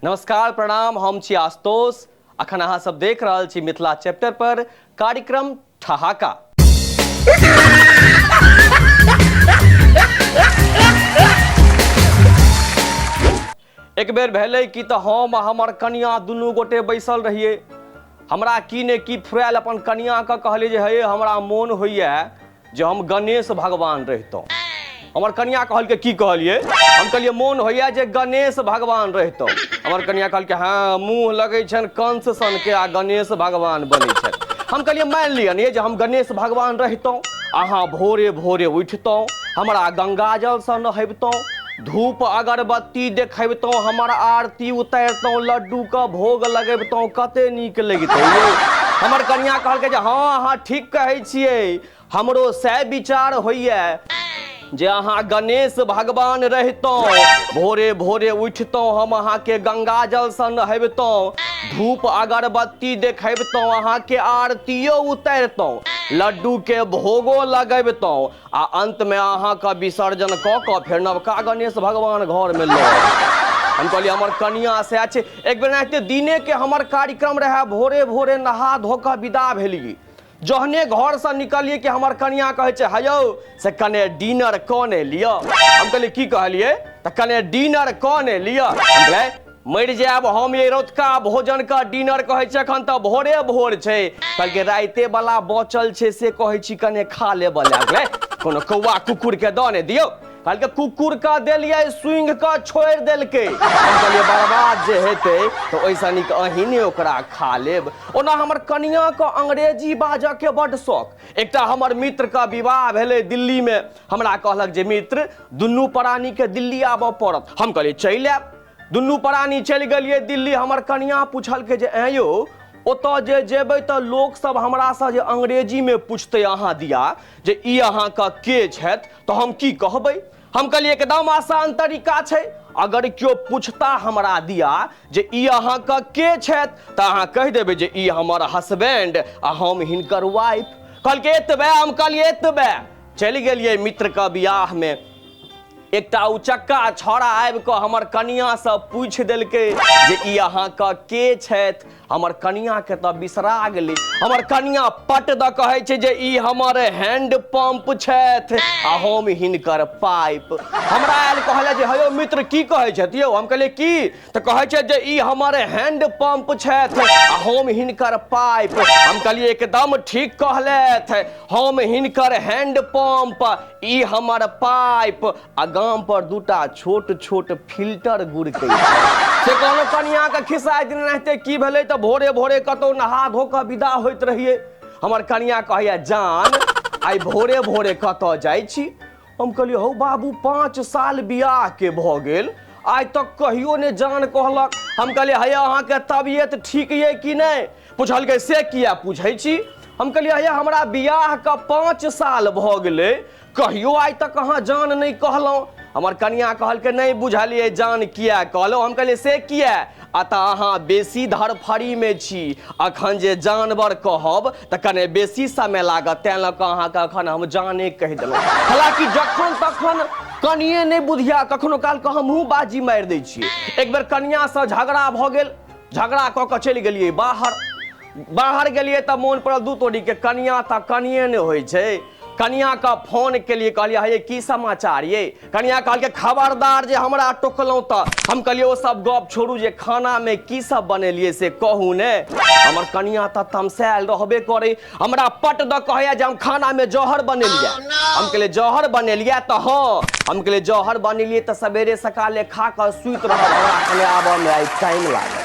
नमस्कार, प्रणाम। हम छी आशुतोष। अखन अहाँ सब देख रहल छी मिथिला चैप्टर पर कार्यक्रम ठहाका। एक बेर भेलै कि तऽ हम आ हमर कनिया दुनू गोटे बैसल रहियै। हमरा की ने की फुरायल, अपन कनियाके कहलियै जे हे, हमरा मोन होइए जे हम गणेश भगवान रहितहुँ। हमर कनिया कहलकै, की कहलियै? हम कहलियै, मोन होइए जे गणेश भगवान रहितहुँ। हमर कनिया कहलकै, हँ, मुँह लगै छनि कंस सनके आ गणेश भगवान बनै छनि। हम कहलियै, मानि लिअ ने जे हम गणेश भगवान रहितहुँ, अहाँ भोरे भोरे उठितहुँ, हमरा गंगाजलसँ नहबितहुँ, धूप अगरबत्ती देखबितहुँ, हमर आरती उतारितहुँ, लड्डूके भोग लगबितहुँ, कते नीक लगितै यौ। हमर कनिया कहलकै जे हँ, अहाँ ठीक कहै छियै, हमरो सएह विचार होइए जे अहाँ गणेश भगवान रहितहुँ, भोरे भोरे उठितहुँ, हम अहाँके गंगाजलसँ नहबितहुँ, धूप अगरबत्ती देखबितहुँ, अहाँके आरतियो उतारितहुँ, लड्डूके भोगो लगबितहुँ आ अंतमे अहाँके विसर्जन कऽ कऽ फेर नवका गणेश भगवान घरमे लऽ। हम कहलियै, हमर कनिया सएह छै। एक बेर एनाहिते दिनेके हमर कार्यक्रम रहए, भोरे भोरे नहा धो कऽ विदा भेलियै। जहने घरसँ निकलियै कि हमर कनिया कहै छै, हे यौ, से कने डिनर कऽ ने लिअ। हम कहलियै, की कहलियै? तऽ कने डिनर कऽ ने लिअ। हम कहलियै, मरि जायब हम, ये रौतका भोजन के डिनर कहै छै, एखन तऽ भोरे भोर छै। कहलकै, राइते वाला बचल छै से कहै छी कने खा लेबऽ लए। कहलियै, कोनो कौआ कुकुर के दऽ ने दियौ। कहलकै, कुकुर के देलियै, सुंघ के छोड़ि देलकै। हम कहलियै, बर्बाद जे हेतै तऽ ओहिसँ नीक अहीं ने ओकरा खा लेब। ओना हमर कनिया के अंग्रेजी बाजऽ के बड्ड शौक। एकटा हमर मित्र के विवाह भेलै दिल्ली मे। हमरा कहलक जे मित्र, दुनू प्राणी के दिल्ली आबऽ पड़त। हम कहलियै, चलि आयब। दुनू प्राणी चलि गेलियै दिल्ली। हमर कनिया पुछलकै जे ऐं यौ, ओतऽ जे जेबै तऽ लोकसभ हमरासँ जे अंग्रेजीमे पुछतै अहाँ दिया जे ई अहाँके के छथि, तऽ हम की कहबै? हम कहलियै, एकदम आसान तरीका छै। अगर केओ पूछता हमरा दिया जे ई अहाँके के छथि, तऽ अहाँ कहि देबै जे ई हमर हसबैंड आ हम हिनकर वाइफ। कहलकै, एतबे? हम कहलियै, एतबे। चलि गेलियै मित्रके बियाहमे। एकटा उचक्का छौड़ा आबि कऽ हमर कनियाँसँ पूछि देलकै जे ई अहाँके के छथि। हमर कनियाँके तऽ बिसरा गेलै। हमर कनियाँ पट दऽ कहै छै जे ई हमर हैंड पंप छथि आ हम हिनकर पाइप। हमरा आयल कहले जे हे यौ मित्र, की कहै छथि यौ? हम कहलियै, की? तऽ कहै छै जे ई हमर हैंड पंप छथि आ हम हिनकर पाइप। हम कहलियै, एकदम ठीक कहलथि, हम हिनकर हैंड पंप, ई हमर पाइप आ गाम पर दूटा छोट छोट फिल्टर गुड़कै से। कहलहुँ कनियाके खिस्सा। एक दिन एनाहिते की भेलै तऽ भोरे भोरे कतहु नहा धो कऽ विदा होइत रहियै। हमर कनिया कहैया, जान, आइ भोरे भोरे कतऽ जाइ छी? हम कहलियै, हौ बाबू, 5 साल बियाहके भऽ गेल, आइ तक कहियो ने जान कहलक। हम कहलियै, हैया, अहाँके तबियत ठीक ये कि नहि? पुछलकै, से किया पूछै छी? हम कहलियै, हैया, हमरा बियाहके 5 साल भऽ गेलै, कहियो आइ तक अहाँ जान नहि कहलहुँ। हमर कनिया कहलकै, नहि बुझलियै जान किया कहलहुँ। हम कहलियै, से किया? आ तऽ अहाँ बेसी धड़फड़ीमे छी, अखन जे जानवर कहब तऽ कने बेसी समय लागत, तेँ लऽ कऽ अहाँके अखन हम जाने कहि देलहुँ। हालाँकि जखन तखन कनिए नहि बुझिया, कखनो कालके हमहूँ बाजी मारि दै छियै। एक बेर कनियासँ झगड़ा भऽ गेल। झगड़ा कऽ कऽ चलि गेलियै बाहर। बाहर गेलियै तऽ मोन पड़ल, दू तोरीके कनिया तऽ कनिए नहि होइ छै। कनियाके फोन केलियै, कहलियै, हे, की समाचार ये? कनिया कहलकै, खबरदार जे हमरा टोकलहुँ तऽ। हम कहलियै, ओ सब गप छोड़ू, जे खानामे की सब बनेलियै से कहू ने। हमर कनिया तऽ तमसायल रहबे करै, हमरा पट दऽ कहैया जे हम खानामे जहर बनेलियै। हम कहलियै, जहर बनेलियै? तऽ हँ। हम कहलियै, जहर बनेलियै तऽ सवेरे सकाले खा कऽ सुति रहब, हमरा कने आबऽमे आइ टाइम लागत।